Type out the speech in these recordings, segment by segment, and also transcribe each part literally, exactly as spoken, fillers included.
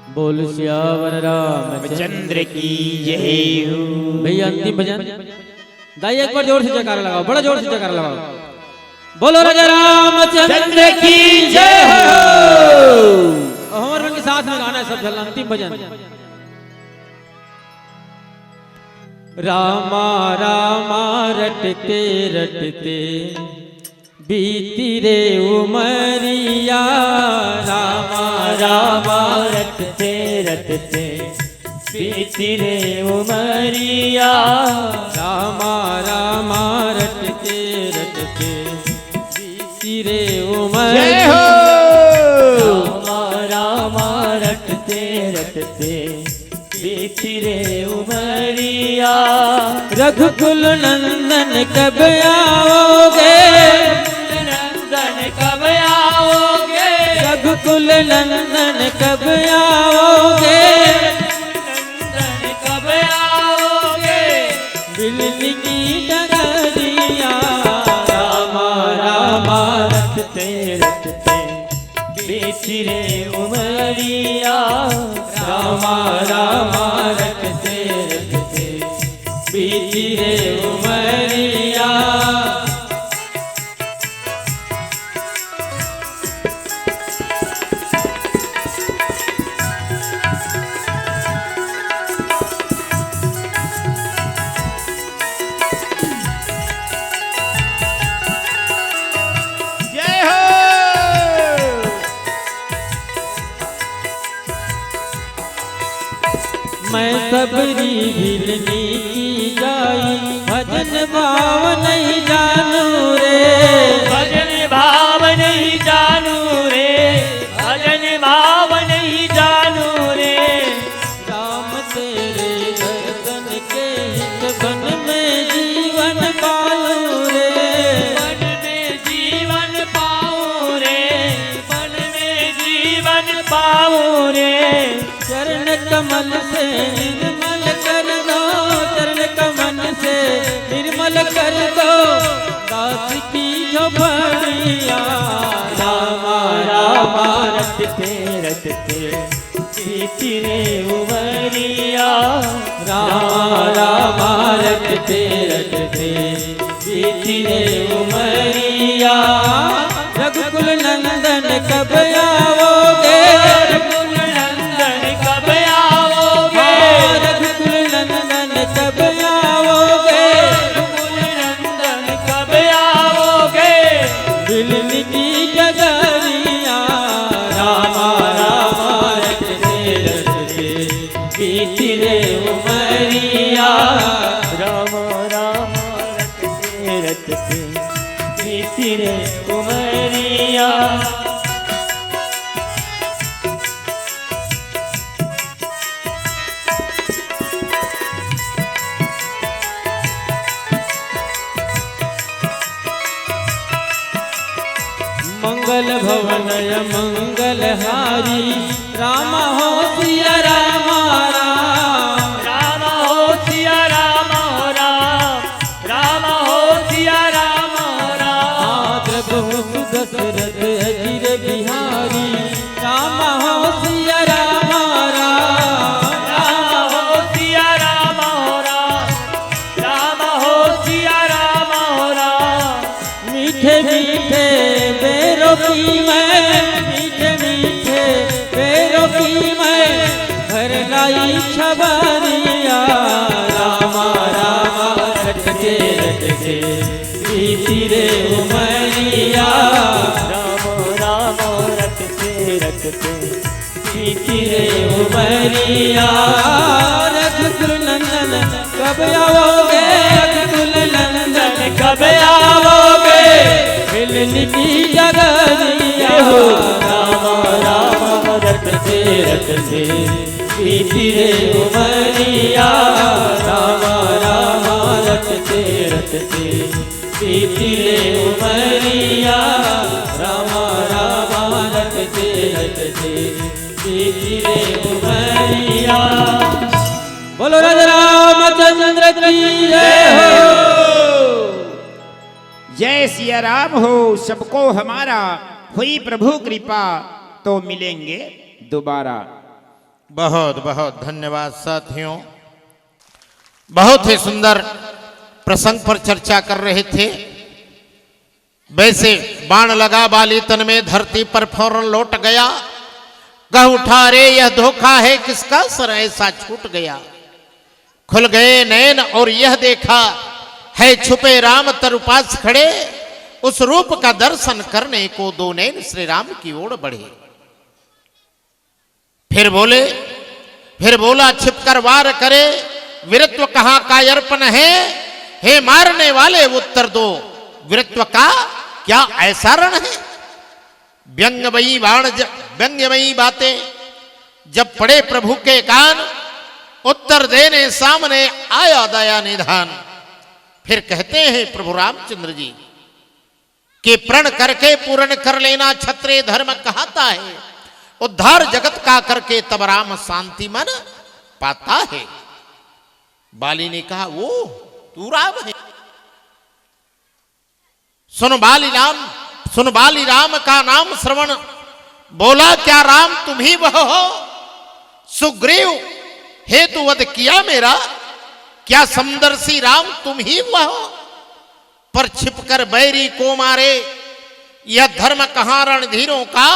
बोल सियावर रामचंद्र की जय हो। भैया, अंतिम भजन। दाई, एक बार जोर से जयकारा लगाओ, बड़ा जोर से जयकारा लगाओ। बोलो राजा रामचंद्र की जय हो। और हमारे के साथ में गाना है सब झल्ला, अंतिम भजन। रामा रामा रटते रटते बीती रे उमरिया। रामा रामा रटते रटते बीती रे उमरिया। रामा रामा रटते रटते बीती रे उमरिया। जय हो। रामा रामा रटते रटते बीती रे उमरिया। रघुकुल नंदन कब आओगे? नंदन कब आओगे? रघुकुल नंदन कब आओगे? नंदन कब आओगे? बिलनी की डगरिया। रामा रामा रटते रटते बीती रे उमरिया। रामा रामा रटते रटते बीती रे उमरिया। जय हो। मैं सबरी भिलनी की जाई, भजन भाव नहीं जानू रे। भजन भाव नहीं जानू रे, भजन भाव नहीं जानू रे। राम तेरे दर्शन के हित बन में जीवन पालू रे। बन में जीवन पाऊं रे, बन में जीवन पाऊं रे। चरण कमल से निर्मल कर दो, चरण कमल से निर्मल कर दो दास की झोपड़िया। रामा रामा रटते रटते बीती रे उमरिया। रामा रामा रटते रटते बीती रे उमरिया। रघुकुल नंदन कब आओगे? रघुकुल नंदन कब आओगे? रघुकुल नंदन कब आओगे? रघुकुल नंदन कब आओगे? बिलनी की डगरिया। रामा रामा रटते रटते बीती रे उमरिया। रामा रामा रटते रटते बीती रे उमरिया। मंगल भवन अमंगल हारी, राम हो सिया राम राम। राम हो सिया राम राम, राम हो सिया राम राम। हाँ, प्रभु दशरथ अजिर बिहारी, राम हो सिया राम राम। राम हो सिया राम राम, राम हो सिया राम राम। मीठे मीठे बेरों की मैं, मीठे मीठे बेरों की मैं भर लाई छबारिया। रामा रामा रटते रटते बीती रे उमरिया। राम राम रटते रटते बीती रे उमरिया। रघुकुल नंदन कब आओगे? रघुकुल नंदन कब आओगे? मिलने की जगह दिया हो। राम राम रटते रटते बीती रे उमरिया। राम राम रटते रटते बीती रे उमरिया। राम राम रटते रटते बीती रे उमरिया। बोलो राजा रामचंद्र की जय हो। जय सिया राम हो। सबको हमारा हुई प्रभु कृपा तो मिलेंगे दोबारा। बहुत बहुत धन्यवाद साथियों, बहुत ही सुंदर प्रसंग पर चर्चा कर रहे थे। वैसे बाण लगा बाली तन में, धरती पर फौरन लौट गया। कह उठा, अरे यह धोखा है, किसका सर ऐसा छूट गया। खुल गए नैन और यह देखा है छुपे राम तर उपास खड़े। उस रूप का दर्शन करने को दो नैन श्री राम की ओर बढ़े। फिर बोले, फिर बोला छिपकर वार करे, वीरत्व कहाँ का अर्पण है? हे मारने वाले उत्तर दो, वीरत्व का क्या ऐसा रण है? व्यंगमयी बाण ज-, व्यंगमयी बातें जब पड़े प्रभु के कान, उत्तर देने सामने आया दया निधान। फिर कहते हैं प्रभु रामचंद्र जी कि प्रण करके पूर्ण कर लेना क्षत्रिय धर्म कहता है, उद्धार जगत का करके तब राम शांति मन पाता है। बाली ने कहा, वो तू राम है? सुन बाली राम, सुन बाली राम का नाम श्रवण, बोला क्या राम तुम ही वह हो? सुग्रीव हेतु वध किया मेरा, क्या समदर्शी राम तुम ही वह हो? पर छिपकर बैरी को मारे, यह धर्म कहाँ रणधीरों का?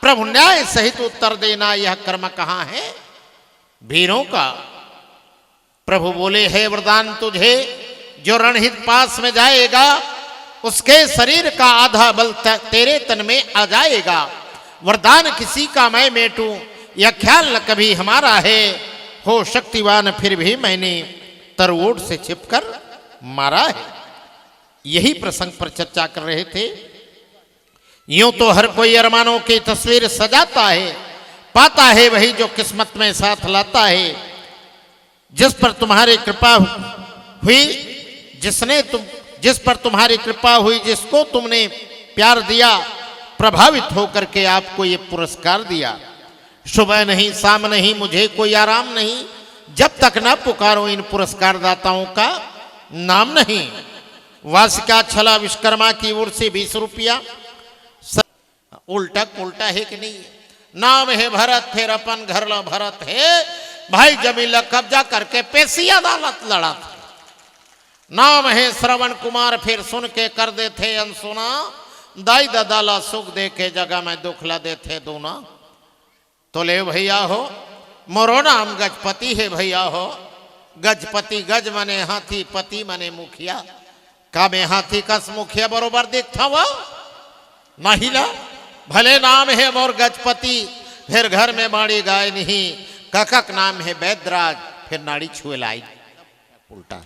प्रभु न्याय सहित उत्तर देना, यह कर्म कहाँ है वीरों का? प्रभु बोले, है वरदान तुझे, जो रणहित पास में जाएगा, उसके शरीर का आधा बल त-, तेरे तन में आ जाएगा। वरदान किसी का मैं मेटूं, यह ख्याल न कभी हमारा है। हो शक्तिवान फिर भी मैंने तरुओट से छिपकर मारा है। यही प्रसंग पर चर्चा कर रहे थे। यूं तो हर कोई अरमानों की तस्वीर सजाता है, पाता है वही जो किस्मत में साथ लाता है। जिस पर तुम्हारी कृपा हुई, जिसने तुम, जिस पर तुम्हारी कृपा हुई, जिसको तुमने प्यार दिया, प्रभावित होकर के आपको ये पुरस्कार दिया। सुबह नहीं, शाम नहीं, मुझे कोई आराम नहीं, जब तक ना पुकारो इन पुरस्कार दाताओं का नाम नहीं। वासिका छला विश्वकर्मा की ओर से बीस रुपया। स-, उल्टा उल्टा है कि नहीं? नाम है भरत, फिर अपन घर ला भरत है। भाई जमीन ला कब्जा करके पेशी अदालत लड़ा था। नाम है श्रवण कुमार, फिर सुन के कर देथे अनसुना। दाई ददा ला सुख दे के जगह में दुख ला देथे दूना। तो ले भैया हो, मोरो नाम गजपति है भैया हो। गजपति गज मने हाथी, पति मने मुखिया। का मैं हाथी कस मुखिया बरोबर देखता हुआ? नहीं ना। भले नाम है मोर गजपति, फिर घर में बाड़ी गाय नहीं। ककक नाम है बैदराज, फिर नाड़ी छुए लाई। उल्टा।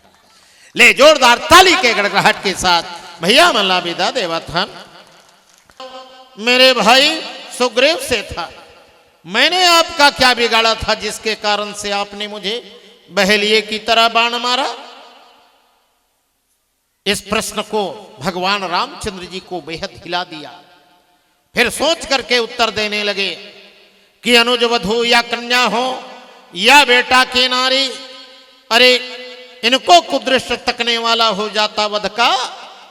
ले जोरदार ताली के गड़गड़ाहट के साथ भैया मन ला विदा देवत हन। मेरे भाई सुग्रीव से था, मैंने आपका क्या बिगाड़ा था जिसके कारण से आपने मुझे बहेलिए की तरह बाण मारा? इस प्रश्न को भगवान रामचंद्र जी को बेहद हिला दिया। फिर सोच करके उत्तर देने लगे कि अनुज वधू या कन्या हो या बेटा की नारी, अरे इनको कुदृष्ट तकने वाला हो जाता वध का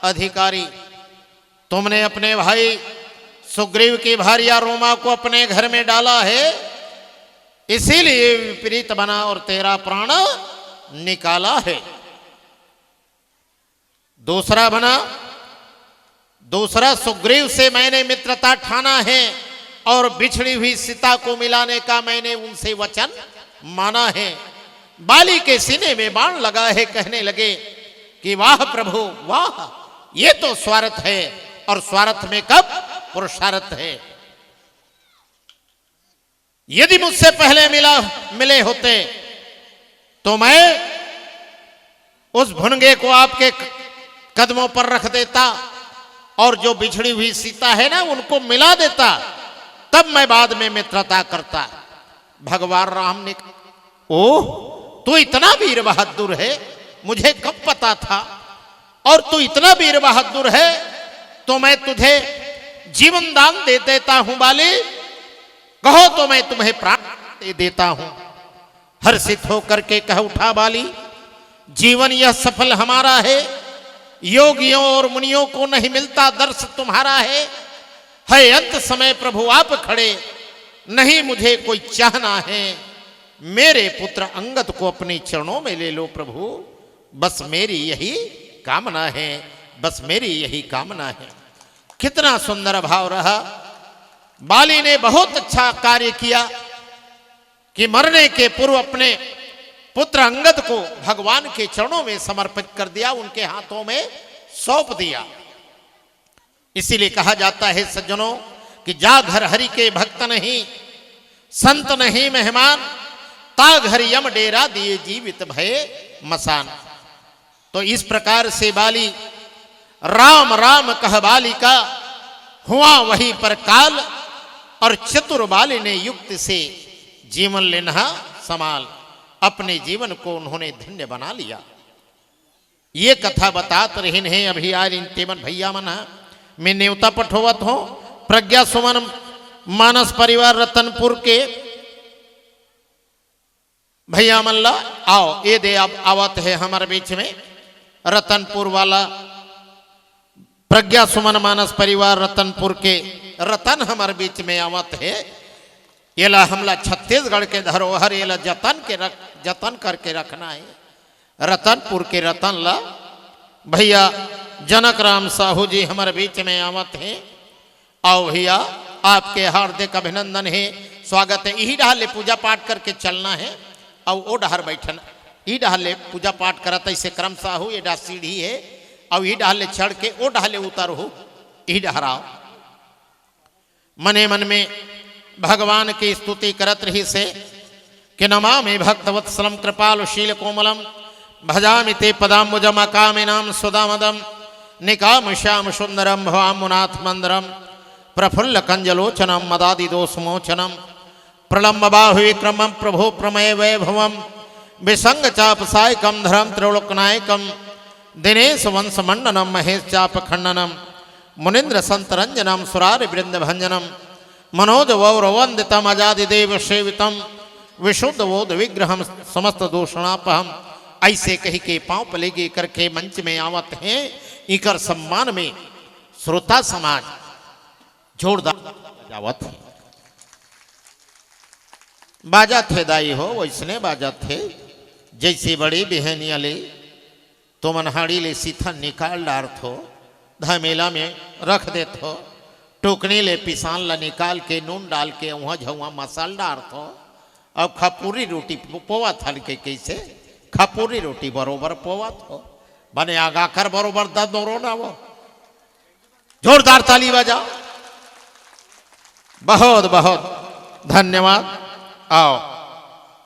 अधिकारी। तुमने अपने भाई सुग्रीव की भार्या रोमा को अपने घर में डाला है, इसीलिए विपरीत बना और तेरा प्राण निकाला है। दूसरा बना, दूसरा सुग्रीव से मैंने मित्रता ठाना है और बिछड़ी हुई सीता को मिलाने का मैंने उनसे वचन माना है। बाली के सीने में बाण लगा है, कहने लगे कि वाह प्रभु वाह, ये तो स्वार्थ है, और स्वार्थ में कब पुरुषार्थ है। यदि मुझसे पहले मिला, मिले होते तो मैं उस भुनगे को आपके क-, कदमों पर रख देता और जो बिछड़ी हुई सीता है ना, उनको मिला देता, तब मैं बाद में मित्रता करता। भगवान राम ने कहा, ओह, तू इतना वीर बहादुर है, मुझे कब पता था? और तू इतना वीर बहादुर है तो मैं तुझे जीवन दान दे देता हूं बाली, कहो तो मैं तुम्हें प्राण दे देता हूं। हर्षित होकर के कह उठा बाली, जीवन यह सफल हमारा है, योगियों और मुनियों को नहीं मिलता दर्श तुम्हारा है। है अंत समय प्रभु आप खड़े, नहीं मुझे कोई चाहना है, मेरे पुत्र अंगद को अपने चरणों में ले लो प्रभु, बस मेरी यही कामना है, बस मेरी यही कामना है। कितना सुंदर भाव रहा। बाली ने बहुत अच्छा कार्य किया कि मरने के पूर्व अपने पुत्र अंगद को भगवान के चरणों में समर्पित कर दिया, उनके हाथों में सौंप दिया। इसीलिए कहा जाता है सज्जनों कि जा घर हरि के भक्त नहीं, संत नहीं मेहमान, ता घर यम डेरा दिए जीवित भये मसान। तो इस प्रकार से बाली राम राम कह बाली का हुआ वहीं पर काल, और चतुर बाली ने युक्ति से जीवन लेन्हा समाल। अपने जीवन को उन्होंने धन्य बना लिया। ये कथा बतात रहिन हे अभी आज इन तेमन भैया मन ह। मैं नेवता पठोवत हों प्रज्ञा सुमन मानस परिवार रतनपुर के भैया मन ला। आओ, ये दे अब आवत हे हमर बीच में रतनपुर वाला प्रज्ञा सुमन मानस परिवार रतनपुर के रतन हमर बीच में आवत हे। येला हमला छत्तीसगढ़ के धरोहर, येला जतन के रख, जतन करके रखना हे। रतनपुर के रतन ला भैया जनक राम साहू जी हमर बीच में आवत हे। आओ भैया, आपके हार्दिक अभिनंदन हे, स्वागत हे। इही डहर ले पूजा पाठ करके चलना हे। अउ ओ डहर बैठन, ई डहर ले पूजा पाठ करत, ऐसे क्रम साहू, ये डहर सीढ़ी हे, अउ ई डहर ले चढ़ के ओ डहर ले उतरहू, ई डहर आओ। मने मन में भगवान की स्तुति करत रहिस हे कि नमामि भक्तवत्सलं कृपालुशीलकोमलं भजामि ते पदाम्बुजमकामिनां सुदामदं निकामश्यामसुन्दरं भवाम्बुनाथमन्दरं प्रफुल्लकञ्जलोचनं मदादिदोषमोचनं प्रलम्बबाहुविक्रमं प्रभो प्रमेयवैभवं विसङ्गचापसायकं धरं त्रिलोकनायकं दिनेशवंशमण्डनं महेशचापखण्डनं मुनीन्द्रसन्तरञ्जनं सुरारिवृन्दभञ्जनं मनोजवौरवन्दितमजादिदेवसेवितं विशुद्धबोधविग्रहं समस्तदोषणापहम्। ऐसे कहि के पाँव पलेगे करके मंच में आवत हे। इकर सम्मान में श्रोता समाज जोरदार बजावत हे, बाजत हे दाई हो, वैसने बाजत हे जैसे बड़े बिहनिया ले तुमन हाड़ी ले सीथन निकाल डारथो, धमेला में रख देथो, टोकनी ले पिसान ला निकाल के नून डाल के उहाँ झउहाँ मसल डारथो। अब खपुरी रोटी पो-, पोवत हन के कैसे खपुरी रोटी बरोबर पोवत हो, बने आगा कर बरोबर ददोरो ना वो। जोरदार ताली बजाओ। बहुत बहुत धन्यवाद। आओ,